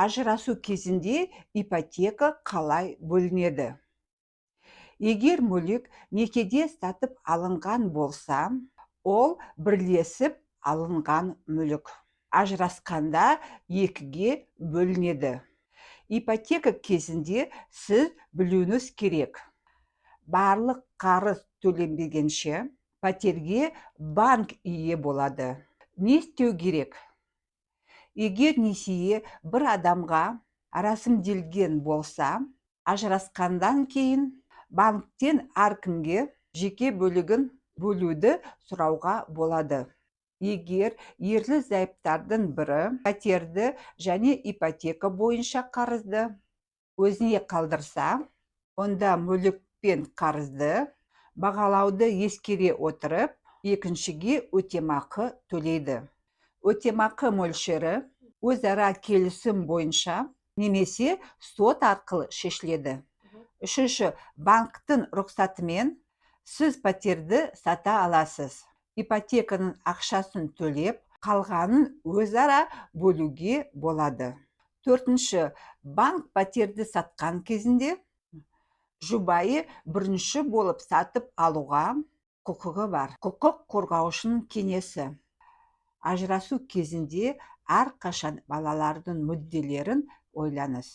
Ажырасу кезінде ипотека қалай бөлінеді? Егер мүлік некеде сатып алынған болса, ол бірлесіп алынған мүлік. Ажырасқанда екіге бөлінеді. Ипотека кезінде сіз білуіңіз керек: барлық қарыз төленбегенше, пәтерге банк ие болады. Не істеу керек? Егер несие бір адамға рәсімделген болса, ажырасқаннан кейін банктен әркімге жеке бөлігін бөлуді сұрауға болады. Егер ерлі зайыптардың бірі пәтерді және ипотека бойынша қарызды өзіне қалдырса, онда мүлік пен қарызды бағалауды ескере отырып, екіншіге өтемақы төлейді. Өтемақы мөлшері өзара келісім бойынша немесе сот арқылы шешіледі. Үшінші, банктің рұқсатымен сіз пәтерді сата аласыз. Ипотеканың ақшасын төлеп, қалғанын өзара бөлуге болады. Төртінші, банк пәтерді сатқан кезінде жұбайы бірінші болып сатып алуға құқығы бар. Құқық қорғаушының кеңесі: ажырасу кезінде әрқашан балалардың мүдделерін ойлаңыз.